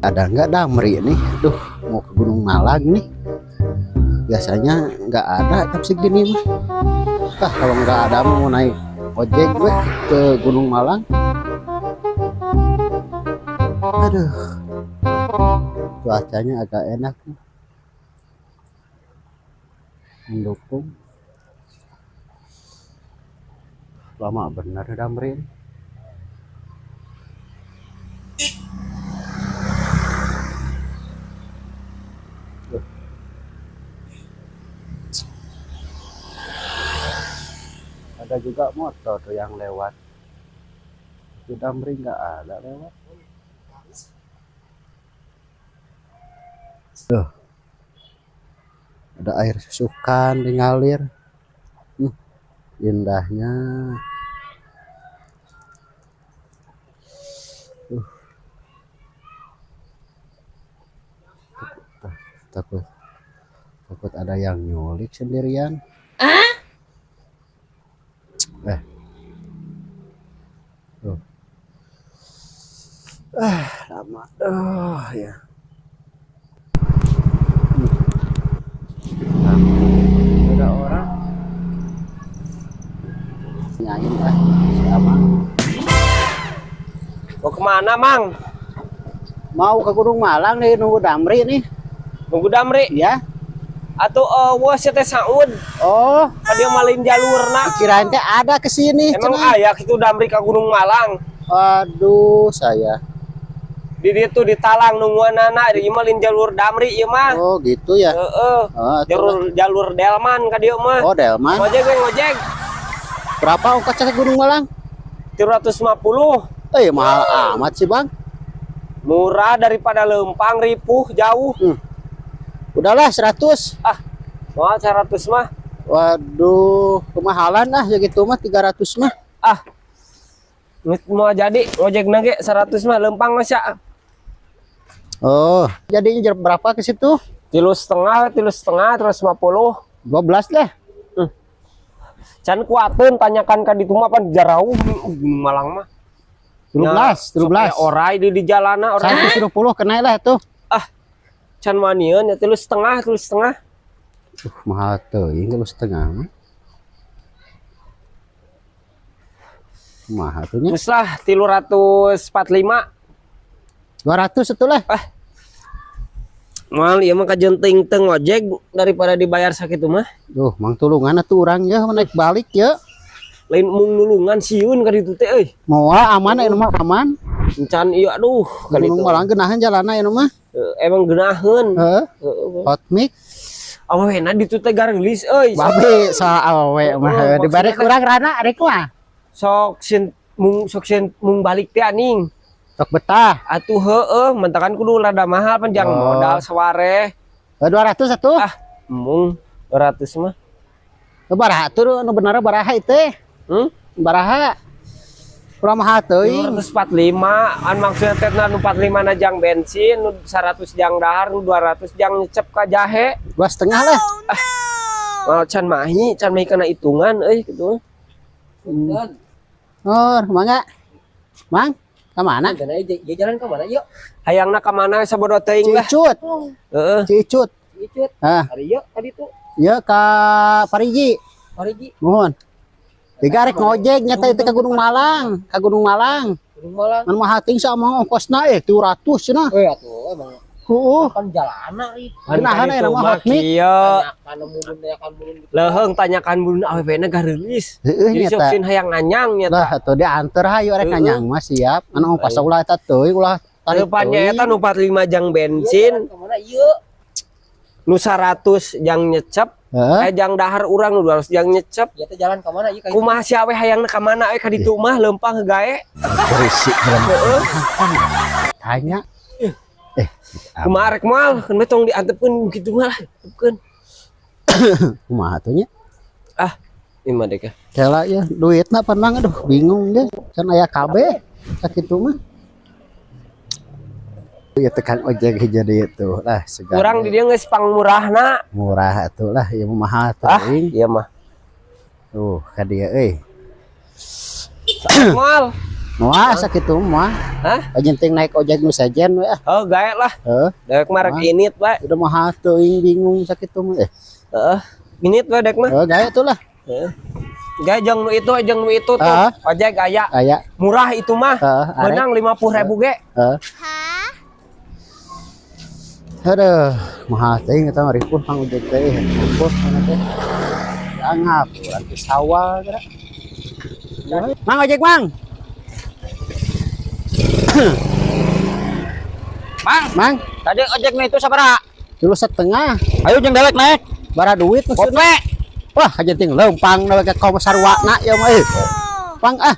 Ada nggak Damri nih? Duh, mau ke Gunung Malang nih. Biasanya nggak ada jam segini mah. Ah, kalau nggak ada mau naik ojek gue ke Gunung Malang. Aduh, cuacanya agak enak nih. Mendukung. Lama bener Damri ini. Ada juga motor tuh yang lewat. Di Damri nggak ada lewat. Tuh. Ada air susukan di ngalir. Indahnya. Takut, takut ada yang nyulik sendirian. Tuh. Lama. Oh, ya. Ada orang. Nyanyiin lah si Amang. Mau kemana, Mang? Mau ke Gunung Malang nih, nunggu Damri nih. Nunggu Damri? Ya. Atau wah si teh Saud. Oh, dia malin jalurna. Kirain teh ada ke sini. Emang aya kitu Damri ke Gunung Malang. Aduh, saya. Di dieu tuh ditalang nungguanana, di ieu mah lain jalur Damri ieu mah. Oh, gitu ya. Heeh. Oh, jalur Delman ka dieu mah. Oh, Delman. Ngojek we, ngojek. Berapa ongkosnya ke Gunung Malang? 350. Mahal amat sih, Bang. Murah daripada lempang ripuh jauh. Udahlah 100. Ah, mahal 100 mah. Waduh, kemahalan lah ya gitu mah 300 mah. Ah. Mau jadi ngojek nage 100 mah lempang mah sia. Oh, jadinya berapa ke situ? 3,5, 3,5, 350. 12 lah. Can kuateun tanyakan ka ditu mah pan jarauh Gunung Malang mah. 13, 13. Orai di jalana orai. 120 kena lah tuh. Ah. Can manieun ya 3,5, 3,5. Mahal teuing 3,5 mah. Mahal tuh nya. Geus lah 345. 200 itu lah. Ah. Mahal ieu mah kajeun teuing teu ngojek daripada dibayar sakitu mah. Duh, mang tulungan atuh urang ya naik balik ya. Lain mung nulungan sieun ka ditu teh euy. Moal aman aya mah aman. Encan ieu aduh ka ditu. Gunung Malang geunaheun jalanna aya mah. Emang geunaheun. Heeh. Heeh. Hot mix. Awena ditu teh gareulis euy. Babe sa awewe mah dibere kurang rana arek mah. Sok sieun mung balik teh aning. Sok betah. Atuh heueuh mentakan kudu rada mahal panjang modal saware. 200 atuh. Ah, mung 200 mah. Baraha tuh nu bener baraha teh. Baraha. Kurang mahal teuing. 245 an maksudnya teh nu 45 na jang bensin, nu 100 jang dahar, nu 200 jang nyecep ka jahe. 2,5 lah. Ah. Mal can mahi kana hitungan euy kitu. Oh, mangga. Mang, ka mana? Dia jalan ka mana yuk? Hayangna ka mana sabodo teuing lah. Cicut. Heeh. Cicut. Cicut. Ah. Ari yuk tadi tuh. Yeuh ka Parigi. Parigi. Nuhun. Tiga rek ngojek nyata itu ke Gunung Malang, ke Gunung Malang. Gunung Malang. Mun mahal teuing sama ongkosna 300 cenah. Euy atuh emang. Heueuh. Kan jalana ieu. Geunaheun aya mah hot mix. Kieu. Tanyakan mun tanyakan mun. Leuheung tanyakan mun awewena gareulis. Heueuh Jadi nyata. sok sieun hayang nganyang nyata. Lah atuh dianter hayu rek nganyang mah siap. Anu ongkos ulah eta teuing ulah tarik. Depannya eta nu 45 jang bensin. Ka mana ieu? Nu 100 jang nyecep. Jang dahar urang nu 200 jang nyecep. Ieu teh jalan ka mana ieu? Kumaha si awe hayangna ka mana we ka ditu mah leumpang gae. Berisik jelema. Heeh. Tanya. Kumaha rek moal keun we tong diantepkeun kitu mah lah, antepkeun. Kumaha atuh nya? Ah, ieu mah dek. Kela ya duitna pan Mang aduh bingung ge. Can aya kabeh sakitu mah. Ieu tukang ojek hiji deui tuh lah segar. Urang di dieu geus pangmurahna. Murah atuh lah ieu mah mahal Ah, teuing. ieu mah. Tuh ka dieu euy. Moal. Moal sakitu mah. Hah? Penting naik ojek nu sejen we ah. Oh, gae lah. Heuh, Dewek mah rek Ah. init wae. Udah mahal teuing, bingung sakitu mah. Eh, Heeh. Init wae dek mah. heuh, gae tuh lah. Heeh. Gae jeung nu itu tuh. Ah. Ojek aya. Aya. Murah itu mah. Heeh, arek. Menang 50.000 ge. Heeh. Aduh, mahal teuing eta mah, ripuh kang ojek teh. Ripuh mana teh. Dianggap urang ke sawah geura. Mang, ojek, Mang. Mang, Mang, tadi ojek nu itu sabaraha? 3,5. Ayo jeung dewek naik. Bara duit maksudna. Gope. Wah, kajenting leumpang na ke kau sarwana ya mah. Eh. Pang ah.